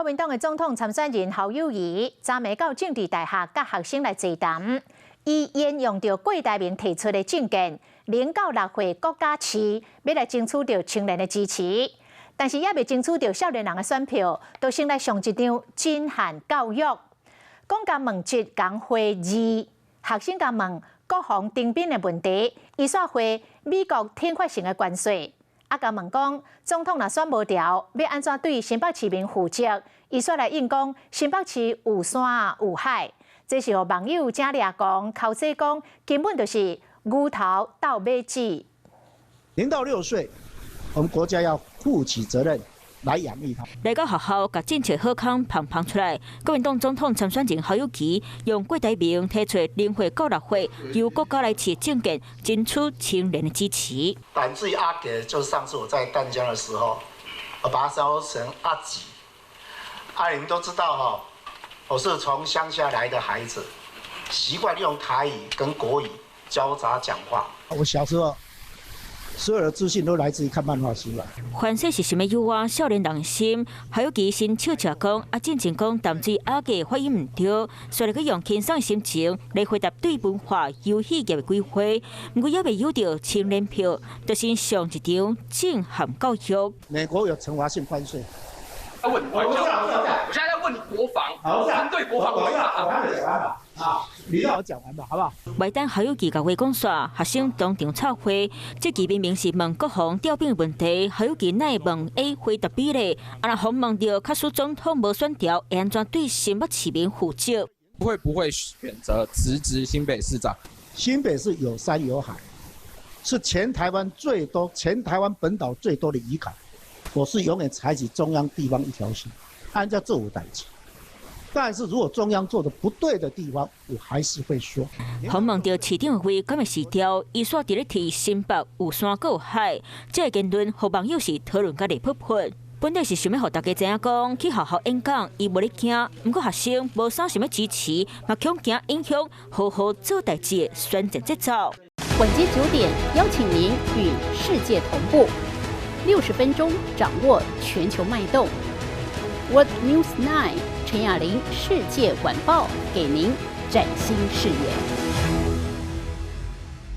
國民黨的總統參選人侯友宜，昨暝到政治大學佮學生來座談，伊沿用著郭台銘提出的政見，0到6歲國家飼，欲來爭取著青年的支持，但是猶未爭取著少年人的選票，就先來上一場震撼教育。講共問一共回二，學生共問國防徵兵的問題，伊煞回美國懲罰性的關稅。啊，共問講總統若選無牢，欲按怎對新北市民負責？伊煞來應講新北市有山有海，這是予網友正掠狂，口說講根本就是牛頭鬥馬舌。 0到6歲，我們國家要負起責任來養育他。來到學校，共政策好康芳芳出來。國民黨總統參選人侯友宜用郭台銘提出0歲到6歲由國家來飼政見，爭取青年的支持。但至於阿給，就是上次我在淡江的時候，我把他說成阿吉。啊，你們都知道哈，我是從鄉下來的孩子，習慣用台語跟國語交雜講話。我小時候，所有的資訊都來自於看漫畫書啦。凡勢是想欲誘惑少年人心，侯友宜先笑笑講，啊，進前講淡水阿給發音毋對，煞來閣用輕鬆的心情來回答對文化遊戲業的規劃。毋過猶未誘著青年票，就先上一場震撼教育。美國有懲罰性關稅。問外交，我現在在問你國防，針對國防違法。啊，你讓我講完吧，好不好？袂等侯友宜共話講煞，學生當場插話。這期明明是問國防調兵的問題，侯友宜哪會問 A 回答 B 咧？啊，若訪問著，假使總統無選牢，會按怎對新北市民負責？會不會選擇辭職新北市長？新北市有山有海，是全台灣最多、全台灣本島最多的漁港。我是永遠採取中央地方一條心，按照這五代誌。但是如果中央做的不對的地方，我還是會說。訪問著市長會敢會辭掉，伊煞佇咧提新北有山閣有海，這個言論予網友是討論甲熱噗噗。本來是想欲予大家知影講去學校演講，伊無咧驚，毋過學生無啥想欲支持，嘛恐驚影響好好做代誌的選戰節奏。晚間9點，邀請您與世界同步，60分鐘掌握全球脈動。World News 9 陳雅玲世界晚報，給您嶄新視野。